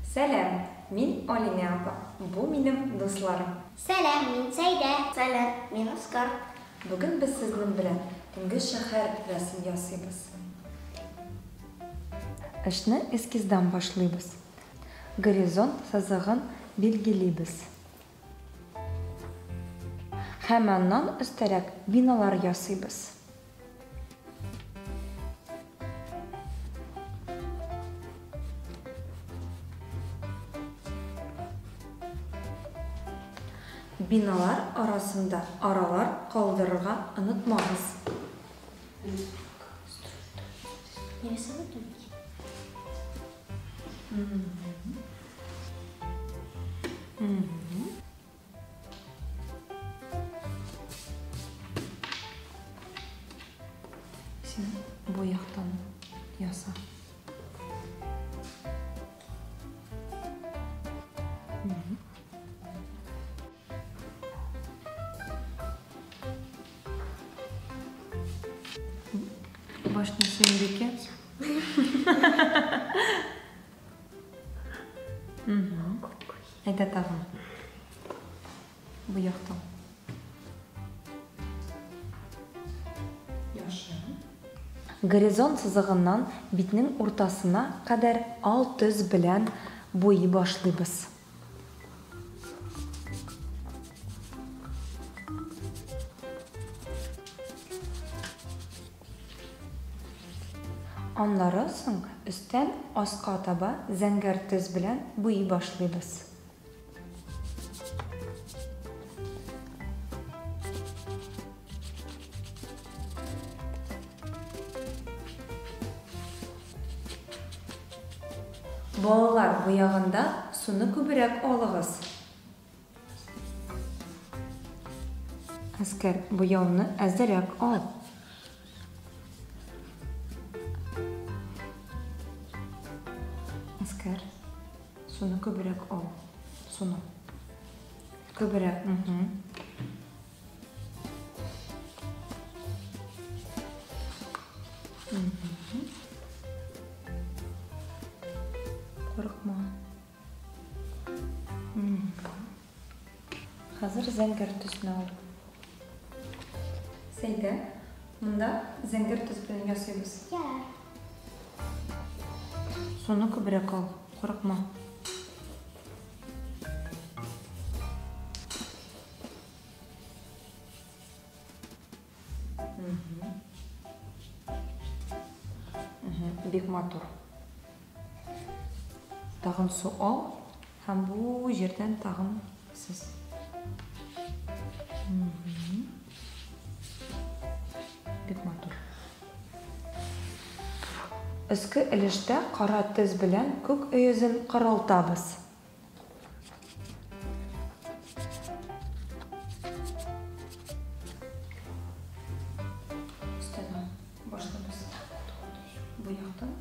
Сәлам, мин Алинә апа, бу минем дусларым. Сәлам, мин Сәйдә. Сәлам, мин Оскар. Бүген без сезнең белән төнге шәһәр рәсем ясыйбыз. Эшне эскиздан башлыйбыз. Горизонт сызыгын билгелибез. Һәм аннан өстәрәк биналар ясыйбыз. Биналар арасында аралар калдырырга онытмагыз. Не рисовать домики? Син бу яктан яса. Башня Сөембикә. Әйдә тагын. Бу яктан. Яхшы. Горизонт сызыгыннан битнең уртасына кадәр ал төс белән буйый башлыйбыз. Аннары соң өстән аска таба зәңгәр төс белән буйый башлыйбыз. Балалар буяганда суны күбрәк алыгыз. Әскәр, буяуны әзерәк ал. Әскәр, суны күбрәк ал. Суны. Күбрәк. Курыкма. Хәзер зәңгәр төсне ал. Сәйдә, монда зәңгәр төс белән ясыйбыз. Ярар. Суны күбрәк ал, курыкма. Бик матур. Тагын су ал һәм бу җирдән тагын сыз. Бик матур. Өске өлештә кара төс белән күк өезен каралтабыз. Өстән башлыйбыз. Бу яктан.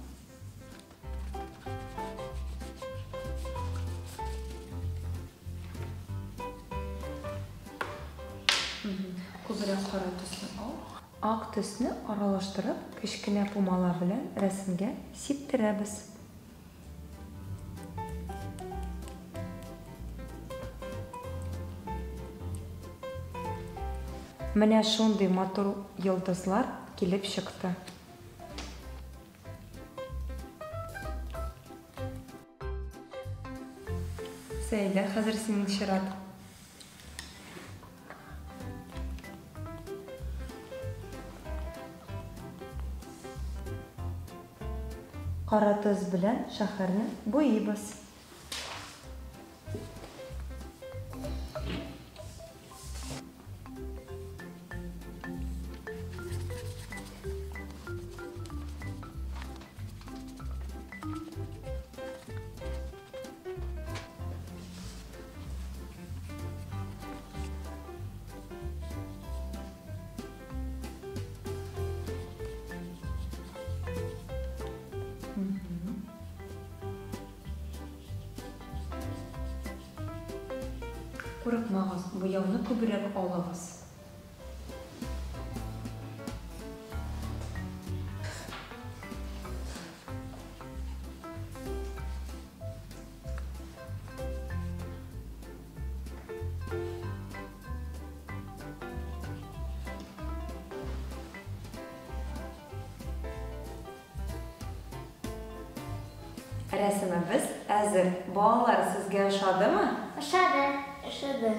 Күбрәк кара төсне ал. Ак төсне аралаштырып, кечкенә пумала белән рәсемгә сиптерәбез. Менә шундый матур йолдызлар килеп чыкты. Сәйдә, хәзер синең чират. Кара төс белән шәһәрне буйыйбыз. Курыкмагыз, буяуны күбрәк алыгыз. Рәсемебез әзер. Балалар, сезгә ошадымы? Ошады. Ошады.